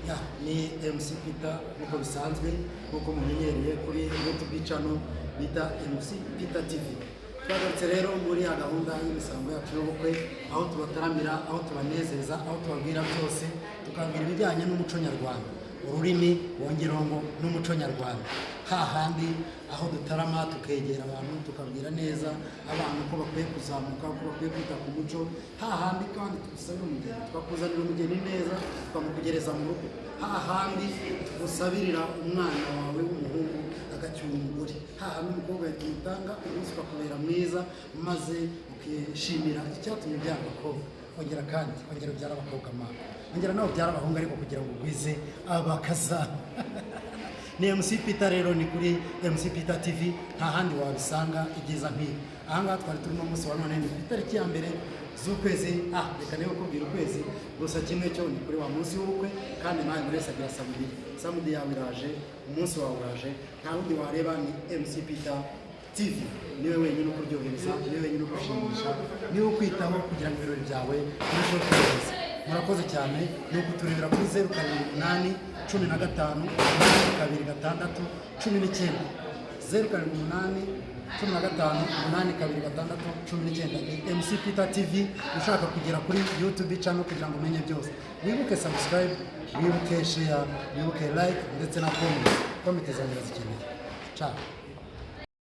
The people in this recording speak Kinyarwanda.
Ya, ni MC Peter nk'uko bisanzwe, nk'uko mumenyereye kuri YouTube channel bita MC Peter TV. Twagarutse rero muri ya gahunda y'imisango yacu y'ubukwe, aho tubataramira, aho tubanezeza, aho tubabwira byose, tukababwira ibijyanye n'umuco nyarwanda, ururimi wongeraho ngo n'umuco nyarwanda, hahandi aho dutarama, tukegera abantu, tukabwira neza abantu ko bakwiye kuzamuka, ko bakwiye kwita ku muco, hahandi kandi tugusabira umugeni, tukakuzanira umugeni neza, tukamukugereza mu rugo, hahandi tugusabirira umwana wawe w'umuhungu agacyura umugore, hahandi umukobwa tumutanga, umunsi ukakubera mwiza, maze ukishimira icyatumye ubyara abakobwa. Ongera kandi ongera ubyara abakobwa mama, ongera nawe ubyara abahungu, ariko kugira ngo ugwize abakazana. Ni MC Peter rero, ni kuri MC Peter TV, nta handi wabisanga ibyiza nk'ibi. Ahangaha twari turimo umunsi wa none ni ku itariki ya 1 z'ukwezi, reka niba kubwira ukwezi gusa, kimwe cyo ni kuri wa munsi w'ubukwe. Kandi nawe buri wese agira samedi, samedi yawe iraje, umunsi wawe uraje, nta wundi wareba, ni MC Peter TV, niwe wenyine ukuryohereza, niwe wenyine ugushimisha, niwe ukwitaho kugira ngo ibirori byawe birusheho kuba. Murakoze cyane. Ni ukuturebera kuri 0781582619, 0781582619. Ni MC Peter TV. Ushaka kugera kuri YouTube channel kugira ngo umenye byose, wibuke subscribe, wibuke share, wibuke like ndetse na comment. Comment zanjye zikeneye. Ciao.